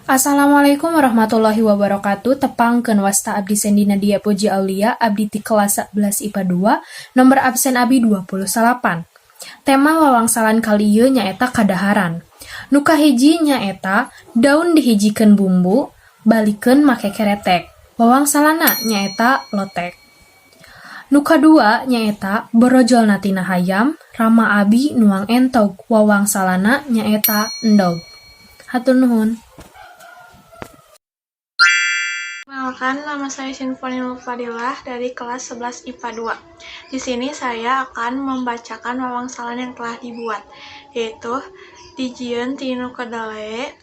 Assalamualaikum warahmatullahi wabarakatuh. Tepangkeun, wasta abdi Sendi Nadia Puji Aulia, abdi ti kelas 11 IPA 2, nomor absen abdi 28. Tema wawangsalan kali ieu nyaeta kadaharan. Nu kahiji nyaeta daun dihijikeun bumbu, balikeun make keretek. Wawangsalanna nyaeta lotek. Nu kadua nyaeta borojolna tina hayam, rama abi nuang entog. Wawangsalanna nyaeta endog. Hatur nuhun. Perkenalkan, nama saya Sinfoni Fadilah dari kelas 11 IPA 2. Di sini saya akan membacakan wawangsalan yang telah dibuat, yaitu dijieun tinu kedele,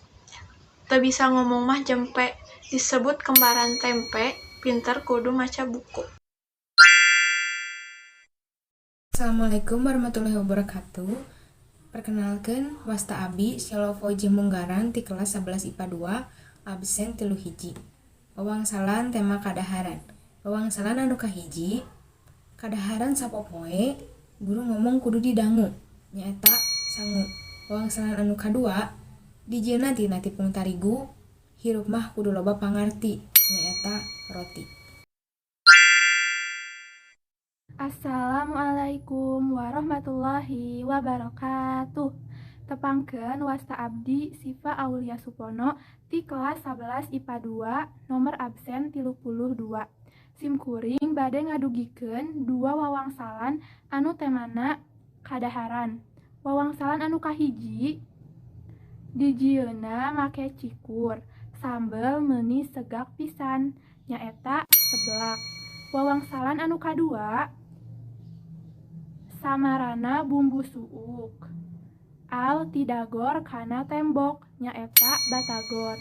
teu bisa ngomong mah jempe, disebut kembaran tempe, pinter kudu maca buku. Assalamualaikum warahmatullahi wabarakatuh. Perkenalkan, wasta abi Selo Fauji Munggaran ti kelas 11 IPA 2, absen 31. Wawangsalan tema kadaharan. Wawangsalan anu kahiji, kadaharan sapopoe, guru ngomong kudu didangu, nyaeta sangu. Wawangsalan anu kadua, dijieunna tina tipung tarigu, hirup mah kudu loba pangarti, nyaeta roti. Assalamualaikum warahmatullahi wabarakatuh. Tepangkeun, wasta abdi Sifa Aulia Supono ti kelas 11 IPA 2, nomor absen 32. Sim kuring bade ngadugikeun dua wawangsalan anu temana kadaharan. Wawangsalan anu kahiji, dijieunna make cikur, sambel meuni segak pisan, nyaeta seblak. Wawangsalan anu kadua, samarana bumbu suuk, al tidagor kana tembok, nyaeta batagor.